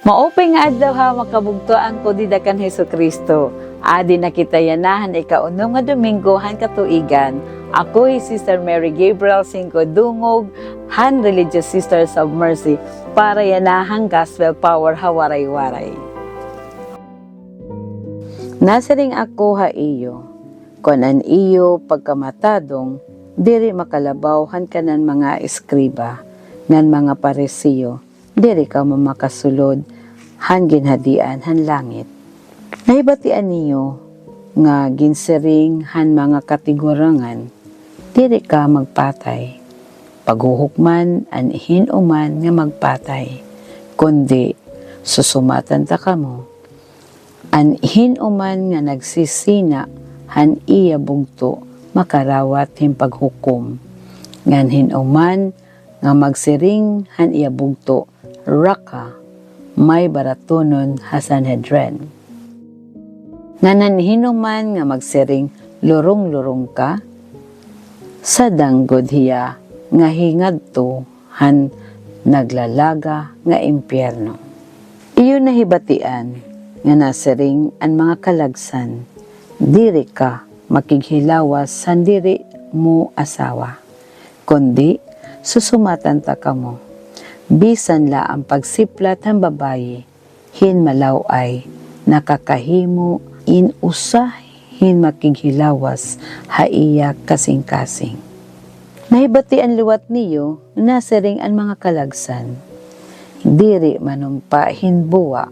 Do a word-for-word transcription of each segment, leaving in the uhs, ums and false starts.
Maupay nga adlaw ha, mga kabugtoan ko dida kan Hesukristo. Adi na kita yana han ikaunom nga Domingo han katuigan. Ako hi Sister Mary Gabriel Singko Dungog, han Religious Sisters of Mercy, para yana han Gospel Power ha Waray-Waray. Nasiring ako ha iyo, kon an iyo pagkamatadong diri makalabaw han kanan mga eskriba ngan mga Pariseo, diri kamo makasulod han ginhadian han langit. Nahibatian niyo nga ginsiring han mga katigurangan, "Diri ka magpatay. Paghuhukman an hin-o man nga magpatay." Kundi susumatan ta kamo, an hin-o man nga nagsisina han iya bugto makarawat hin paghukom, ngan hin-o man nga magsiring han iya bugto, "Raka," may baratonon ha Sanhedrin. Ngan an hin-o man nga magsiring, "Lurong-lurong ka," sadang gud hiya nga hingadto han naglalaga nga impyerno. Iyo nahibatian nga nasiring an mga kalagsan, "Diri ka makighilawas han diri mo asawa." Kundi susumatan ta kamo, bisan la an pagsiplat han babaye hin malaw-ay nakakahimo hin usa hin makighilawas ha iya kasingkasing. Nahibatian liwat niyo, nasiring an mga kalagsan, "Diri manumpa hin buwa,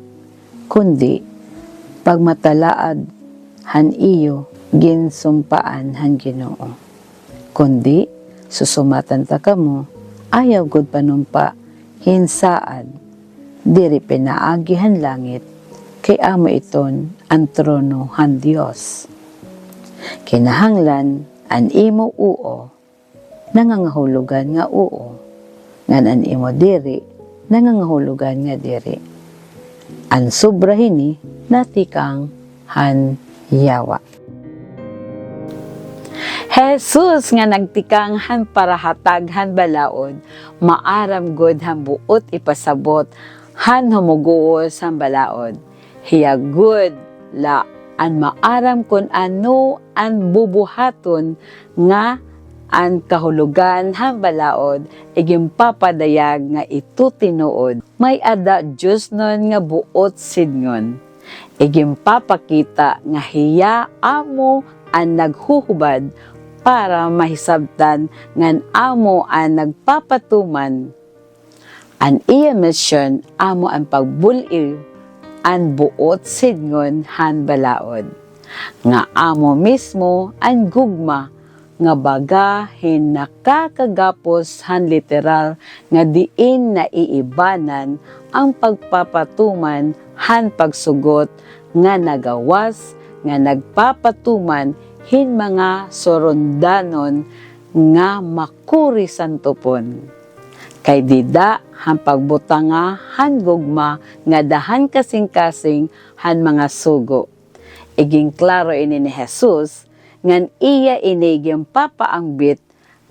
kundi pagmatalaad han iyo ginsumpaan han Ginoo." Kundi susumatan ta kamo, ayaw gud panumpa hin saad diri pinaagi han langit, kay amo iton an trono han Dios. Kinahanglan an imo oo nangangahulogan nga oo, ngan an imo diri nangangahulogan nga diri. An sobra hini natikang han yawa. Hi Jesus nga nagtikang han parahatag han balaod, maaram gud han buot ipasabot han humuguos han balaod. Hiya gud la an maaram kon ano an bubuhaton nga an kahulogan han balaod iginpapadayag nga ito tinuod. May-ada diosnon nga buot sidngon. Iginpapakita nga hiya amo an naghuhubad para mahisabtan ngan amo an nagpapatuman. An iya misyon amo an pagbul-i an buot sidngon han balaod, nga amo mismo an gugma nga baga hin nakakagapos han literal nga diin naiibanan an pagpapatuman han pagsugot nga nagawas nga nagpapatuman hin mga surundanon nga makurisantupon. Kay dida han pagbutanga han gugma ngada han kasingkasing han mga sugo. Iginklaro ini ni Jesus, ngan iya ini ginpapaangbit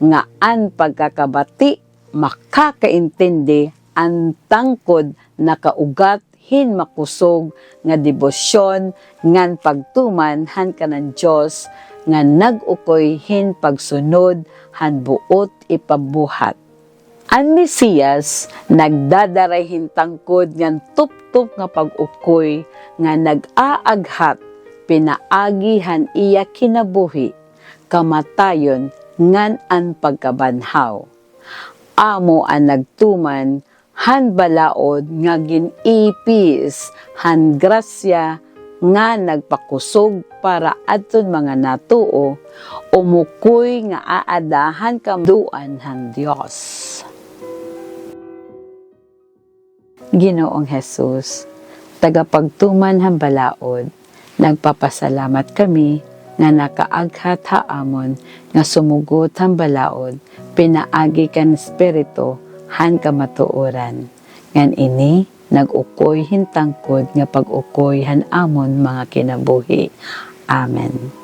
nga an pagkakabati makakaintindi an tangkod nakaugat hin makusog nga debosyon ngan pagtuman han kanan Dios nga nag-ukoy hin pagsunod han buot ipabuhat. An Mesiyas nagdadara hin tangkod ngan tuptop nga pag-ukoy nga nag-aaghat pinaagi han iya kinabuhi, kamatayon, ngan an pagkabanhaw. Amo an nagtuman han balaod nga gin-ipis han grasya nga nagpakusog para adton mga natuo, umukoy nga aada han kamatuoran han Dios. Ginoong Jesus, tagapagtuman han balaod, nagpapasalamat kami nga nakaaghat ha amon nga sumugot han balaod pinaagi kan Espiritu han kamatuoran, ngan ini nag-ukoy hin tangkod nga pag-ukoy han amon mga kinabuhi. Amen.